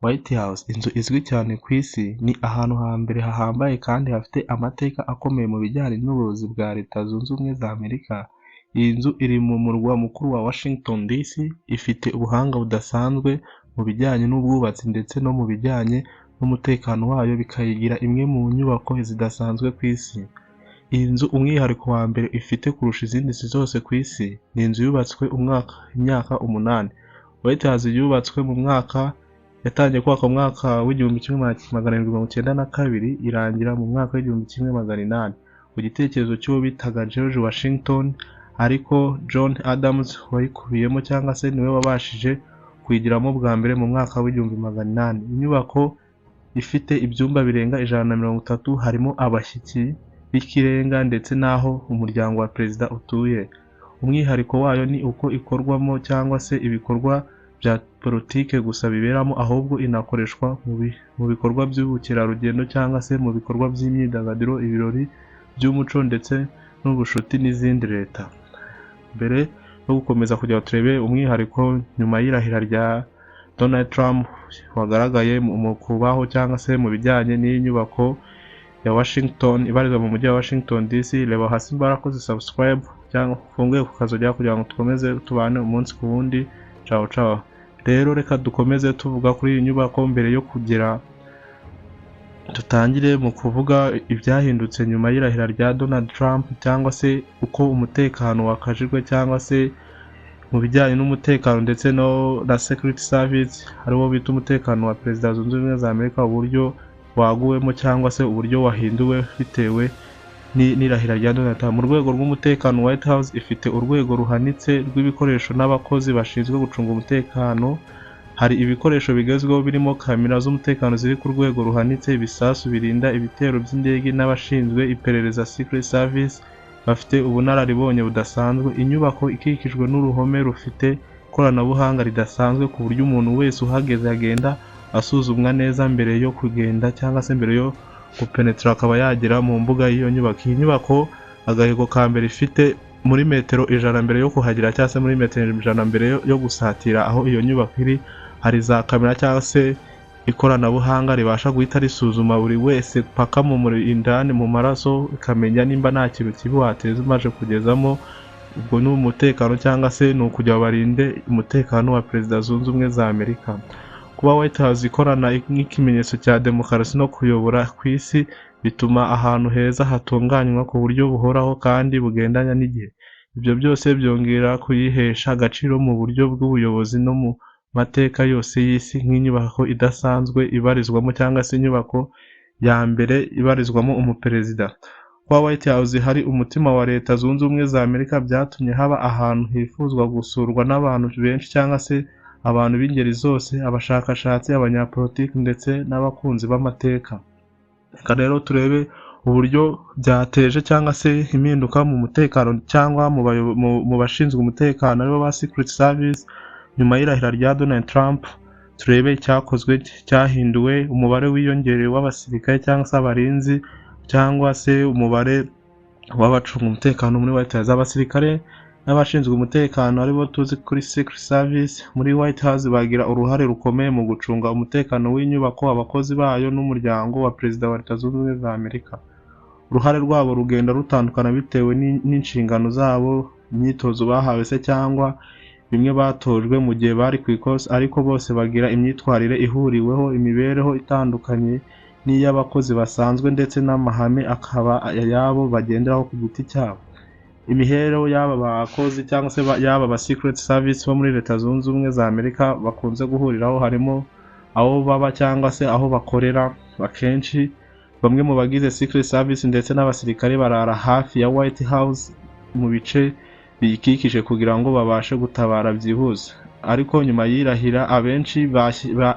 White House, inzu izwi cyane ku isi, ni ahantu hambere hahambaye kandi hafite amateka akomeye mu bijyanye n'ubuyobozi bwa Leta Zunze Ubumwe za Amerika. Iyi nzu iri mu murwa mukuru wa Washington DC, ifite ubuhanga budasanzwe mu bijyanye n'ubwubatsi ndetse no mu bijyanye n'umutekano wayo, bikayigira imwe mu nyubako zidasanzwe ku isi. Iyi nzu, umwihariko wa mbere ifite kurusha izindi nzu zose ku isi, ni inzu yubatswe umwaka imyaka 8. White House yubatswe mu mwaka, yatangiye kubakwa mu mwaka w'1792, irangira mu mwaka w'1800, ku gitekerezo cy'uwo bitaga George Washington, ariko John Adams wayikubiyemo cyangwa se niwe wabashije kuyigiramo bwa mbere mu mwaka w'1800. Inyubako ifite ibyumba birenga 130, harimo abashyitsi b'ikirenga ndetse n'aho umuryango wa perezida utuye. Umwihariko wayo ni uko ikorwamo cyangwa se ibikorwa bya politike gusa biberamo, ahubwo inakoreshwa mu bikorwa by'ubukerarugendo cyangwa se mu bikorwa by'imyidagaduro, ibirori by'umuco ndetse n'ubushuti n'izindi leta. Mbere yo gukomeza kugira ngo turebe umwihariko nyuma y'irahira rya Donald Trump wagaragaye mu kubaho cyangwa se mu bijyanye n'iyi nyubako ya Washington ibarizwa mu mujyi wa Washington DC, reba hasi mbarakoze subscribe cyangwa ufunguye ku kazogera kugira ngo dukomeze tubane umunsi ku wundi. Ciao ciao. Rero reka dukomeze tuvuga kuri iyi nyubako. Mbere yo kugera dutangire mu kuvuga ibyahindutse nyuma y'irahira rya Donald Trump, cyangwa se uko umutekano wakajijwe cyangwa se mu bijyanye n'umutekano ndetse no na security service, ariwo bita umutekano wa perezida Zunze Ubumwe za Amerika, uburyo waguwemo cyangwa se uburyo wahinduwe bitewe n'irahira rya Donald Trump. Mu rwego rw'umutekano, White House ifite urwego ruhanitse rw'ibikoresho n'abakozi bashinzwe gucunga umutekano. Hari ibikoresho bigezweho birimo kamera z'umutekano ziri ku rwego ruhanitse, ibisasu birinda ibitero by'indege n'abashinzwe iperereza, Secret Service, bafite ubunararibonye budasanzwe. Inyubako ikikijwe n'uruhome rufite ikoranabuhanga ridasanzwe, ku buryo umuntu wese uhageze agenda asuzumwa neza mbere yo kugenda cyangwa se mbere yo gupenetra akaba yagera mu mbuga y'iyo nyubako. Iyi nyubako, agahigo ka mbere ifite, muri metero 100 mbere yo kuhagera cyangwa se muri metero 100 mbere yo gusatira aho iyo nyubako iri, hari za kamera cyangwa se ikoranabuhanga ribasha guhita risuzuma buri wese paka mu muri indani mu maraso, ikamenya nimba nta kintu kibi wateza umaze kugezamo. Ubwo ni umutekano cyangwa se ni ukugira barinde umutekano wa perezida Zunze Ubumwe za Amerika. Kuba White House ikorana nk'ikimenyetso cya demokarasi no kuyobora ku isi bituma ahantu heza hatunganywa ku buryo buhoraho kandi bugendanye n'igihe. Ibyo byose byongera kuyihesha agaciro mu buryo bw'ubuyobozi no mu mateka yose y'isi, nk'inyubako idasanzwe ibarizwamo cyangwa se inyubako ya mbere ibarizwamo umuperezida. Kuba White House hari umutima wa Leta Zunze Ubumwe za Amerika byatumye haba ahantu hifuzwa gusurwa n'abantu benshi cyangwa se abantu b'ingeri zose, abashakashatsi, abanyapolitiki ndetse n'abakunzi b'amateka. Reka rero turebe uburyo byateje cyangwa se impinduka mu mutekano cyangwa mu bashinzwe umutekano, aribo ba Secret Service, nyuma y'irahira rya Donald Trump. Turebe icyakozwe, cyahinduwe: umubare wiyongereye w'abasirikare cyangwa se abarinzi cyangwa se umubare w'abacunga umutekano muri White House. Abasirikare n'abashinzwe umutekano, aribo tuzi kuri Secret Service, muri White House bagira uruhare rukomeye mu gucunga umutekano w'inyubako, abakozi bayo n'umuryango wa perezida wa Leta Zunze Ubumwe za Amerika. Uruhare rwabo rugenda rutandukana bitewe n'inshingano zabo, imyitozo bahawe se cyangwa bimwe batojwe mu gihe bari ku ikosi, ariko bose bagira imyitwarire ihuriweho, imibereho itandukanye n'iy'abakozi basanzwe, ndetse n'amahame akaba ayabo bagenderaho ku giti cyabo. Imibereho y'aba bakozi cyangwa se y'aba ba Secret Service bo muri Leta Zunze Ubumwe za Amerika bakunze guhuriraho harimo aho baba cyangwa se aho bakorera. Akenshi bamwe mu bagize Secret Service ndetse n'abasirikare barara hafi ya White House mu bice biyikikije kugira ngo babashe gutabara byihuse. Ariko nyuma y'irahira, abenshi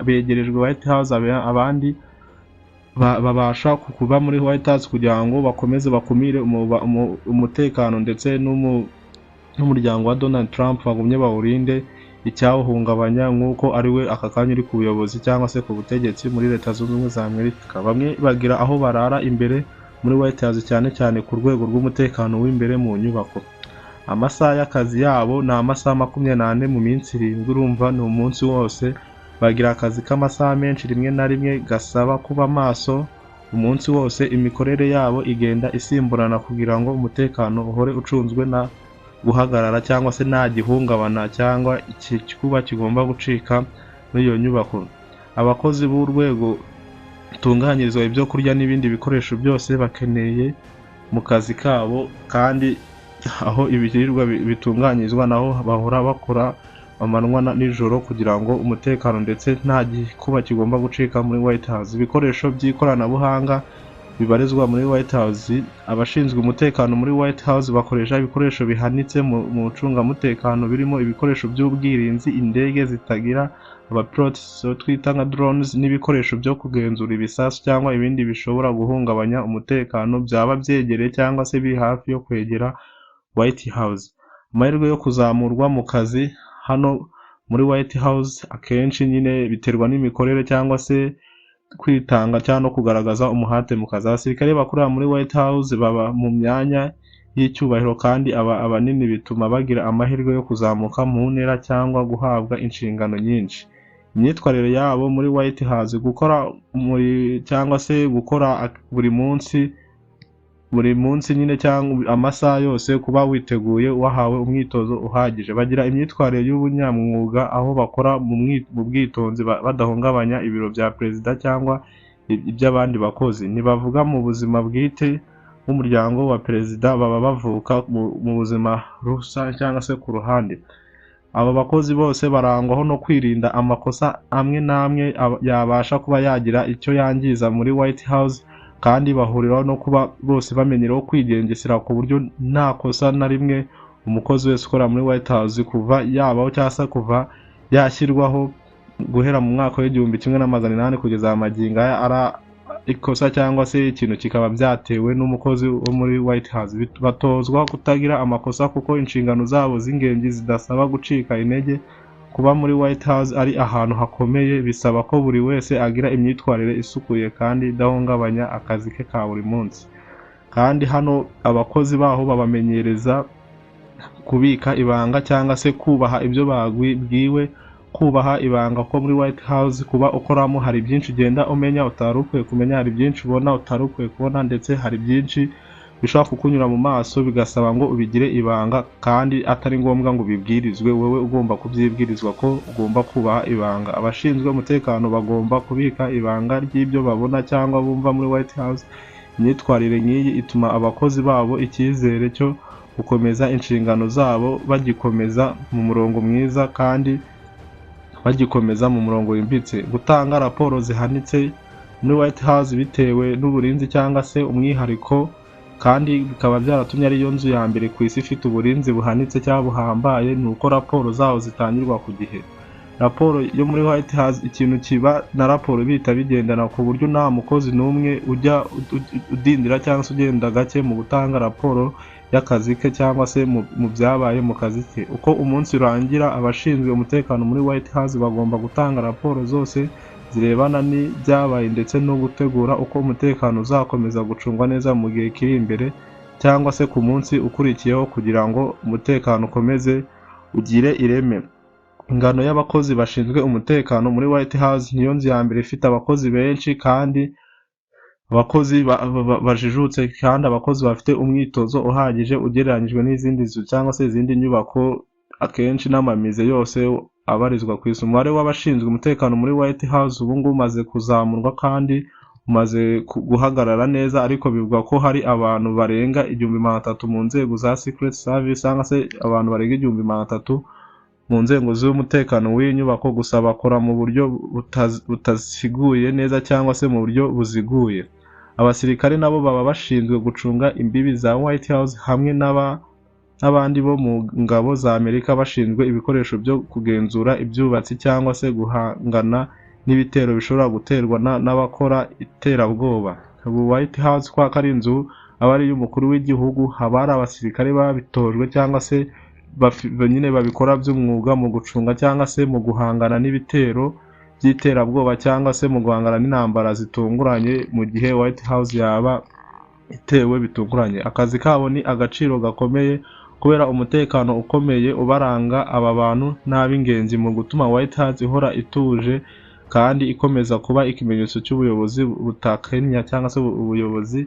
begerejwe White House, abandi babasha kuba muri White House kugira ngo bakomeze bakumire umutekano ndetse n'umuryango wa Donald Trump, bagumye bawurinde icyawuhungabanya, nk'uko ari we aka kanya uri ku buyobozi cyangwa se ku butegetsi muri Leta Zunze Ubumwe za Amerika. Bamwe bagira aho barara imbere muri White House, cyane cyane ku rwego rw'umutekano w'imbere mu nyubako. Amasaha y'akazi yabo ni amasaha 24 mu minsi 7, urumva ni umunsi wose. Bagira akazi k'amasaha menshi, rimwe na rimwe gasaba kuba maso umunsi wose. Imikorere yabo igenda isimburana kugira ngo umutekano uhore ucunzwe nta guhagarara cyangwa se nta gihungabana cyangwa igikuba kigomba gucika muri iyo nyubako. Abakozi b'urwego rutunganyirizwa ibyo kurya n'ibindi bikoresho byose bakeneye mu kazi kabo, kandi aho ibiribwa bitunganyirizwa naho bahora bakora amanywa na nijoro kugira ngo umutekano ndetse nta gikuba kigomba gucika muri White House. Ibikoresho by'ikoranabuhanga bibarizwa muri White House. Abashinzwe umutekano muri White House bakoresha ibikoresho bihanitse mu ncungamutekano, birimo ibikoresho by'ubwirinzi, indege zitagira abapiloti zo twita nka drones, n'ibikoresho byo kugenzura ibisasu cyangwa ibindi bishobora guhungabanya umutekano byaba byegereye cyangwa se biri hafi yo kwegera White House. Amahirwe yo kuzamurwa mu kazi hano muri White House akenshi nyine biterwa n'imikorere cyangwa se kwitanga cyangwa no kugaragaza umuhate mu kazi. Abasirikare bakorera muri White House baba mu myanya y'icyubahiro kandi aba abanini, bituma bagira amahirwe yo kuzamuka mu ntera cyangwa guhabwa inshingano nyinshi. Imyitwarire yabo muri White House: gukora muri cyangwa se gukora buri munsi, buri munsi nyine, cyangwa amasaha yose, kuba witeguye, wahawe umwitozo uhagije. Bagira imyitwarire y'ubunyamwuga aho bakora mu bwitonzi, badahungabanya ibiro bya perezida cyangwa iby'abandi bakozi. Ntibavuga mu buzima bwite bw'umuryango wa perezida, baba bavuka mu buzima rusange cyangwa se ku ruhande. Aba bakozi bose barangwaho no kwirinda amakosa amwe n'amwe yabasha kuba yagira icyo yangiza muri White House, kandi bahuriraho no kuba bose bamenyerewe kwigengesera, ku buryo nta kosa na rimwe umukozi wese ukora muri White House kuva yabaho cyangwa se kuva yashyirwaho guhera mu mwaka w'1800 kugeza magingo aya ari ikosa cyangwa se ikintu kikaba byatewe n'umukozi wo muri White House. Batozwa kutagira amakosa kuko inshingano zabo z'ingenzi zidasaba gucika intege. Kuba muri White House ari ahantu hakomeye bisaba ko buri wese agira imyitwarire isukuye kandi idahungabanya akazi ke ka buri munsi. Kandi hano abakozi baho babamenyereza kubika ibanga cyangwa se kubaha ibyo babwiwe, kubaha ibanga, ko muri White House kuba ukoramo hari byinshi ugenda umenya utari ukwiye kumenya, hari byinshi ubona utari ukwiye kubona, ndetse hari byinshi bishobora kukunyura mu maso bigasaba ngo ubigire ibanga, kandi atari ngombwa ngo ubibwirizwe, wowe ugomba kubyibwirizwa ko ugomba kubaha ibanga. Abashinzwe umutekano bagomba kubika ibanga ry'ibyo babona cyangwa bumva muri White House. Imyitwarire nk'iyi ituma abakozi babo icyizere cyo gukomeza inshingano zabo bagikomeza mu murongo mwiza kandi bagikomeza mu murongo wimbitse. Gutanga raporo zihanitse muri White House bitewe n'uburinzi cyangwa se umwihariko, kandi bikaba byaratumye ariyo nzu ya mbere ku isi ifite uburinzi buhanitse cyangwa buhambaye, ni uko raporo zaho zitangirwa ku gihe. Raporo yo muri White House, ikintu kiba na raporo bihita bigendana, ku buryo nta mukozi n'umwe ujya udindira cyangwa se ugenda gake mu gutanga raporo y'akazi ke cyangwa se mu byabaye mu kazi ke. Uko umunsi urangira, abashinzwe umutekano muri White House bagomba gutanga raporo zose zirebana n'ibyabaye ndetse no gutegura uko umutekano uzakomeza gucungwa neza mu gihe kiri imbere cyangwa se ku munsi ukurikiyeho, kugira ngo umutekano ukomeze ugire ireme. Ingano y'abakozi bashinzwe umutekano muri White House: niyo nzu ya mbere ifite abakozi benshi kandi abakozi bajijutse kandi abakozi bafite umwitozo uhagije ugereranyijwe n'izindi nzu cyangwa se izindi nyubako akenshi n'amamize yose abarizwa ku isi. Umubare w'abashinzwe umutekano muri White House ubu ngubu umaze kuzamurwa kandi umaze guhagarara neza, ariko bivugwa ko hari abantu barenga 1300 mu nzego za Secret Service, cyangwa se abantu barenga 1300 mu nzego z'umutekano w'iyi nyubako, gusa bakora mu buryo butaziguye neza cyangwa se mu buryo buziguye. Abasirikare nabo baba bashinzwe gucunga imbibi za White House hamwe n'abandi bo mu ngabo za Amerika bashinzwe ibikoresho byo kugenzura ibyubatsi cyangwa se guhangana n'ibitero bishobora guterwa n'abakora iterabwoba. Ubu White House, kwa ko ari inzu aba ari iy'umukuru w'igihugu, haba hari abasirikare babitojwe cyangwa se nyine babikora by'umwuga mu gucunga cyangwa se mu guhangana n'ibitero by'iterabwoba cyangwa se mu guhangana n'intambara zitunguranye mu gihe White House yaba itewe bitunguranye. Akazi kabo ni agaciro gakomeye kubera umutekano ukomeye ubaranga. Aba bantu ni ab'ingenzi mu gutuma White House ihora ituje. kandi ikomeza kuba ikimenyetso cy'ubuyobozi butakennye cyangwa se ubuyobozi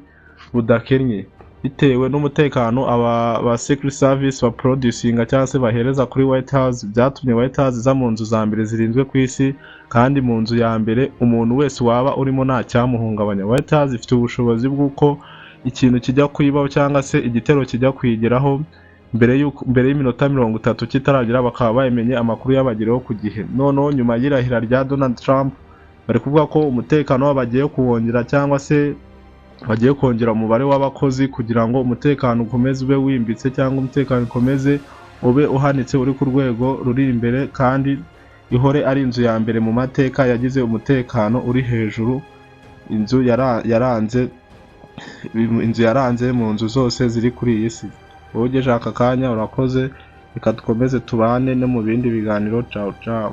budakennye, bitewe n'umutekano aba ba Secret Service ba producinga cyangwa se bahereza kuri White House. Byatumye White House iza mu nzu za mbere zirinzwe ku isi, kandi mu nzu ya mbere umuntu wese waba urimo nta cyamuhungabanya. White House ifite ubushobozi bw'uko ikintu kijya kuyibaho cyangwa se igitero kijya kuyigeraho mbere y'iminota 30 kitaragera, bakaba bamenye amakuru y'abageraho ku gihe. Noneho nyuma y'irahira rya Donald Trump, bari kuvuga ko umutekano wabo bagiye kuwongera cyangwa se bagiye kongera umubare w'abakozi kugira ngo umutekano ukomeze ube wimbitse, cyangwa umutekano ukomeze ube uhanitse, uri ku rwego ruri imbere, kandi ihore ari inzu ya mbere mu mateka yagize umutekano uri hejuru, inzu yaranze mu nzu zose ziri kuri iyi si. Wowe ugejeje aka kanya, urakoze. Reka dukomeze tubane no mu bindi biganiro. Ciao ciao.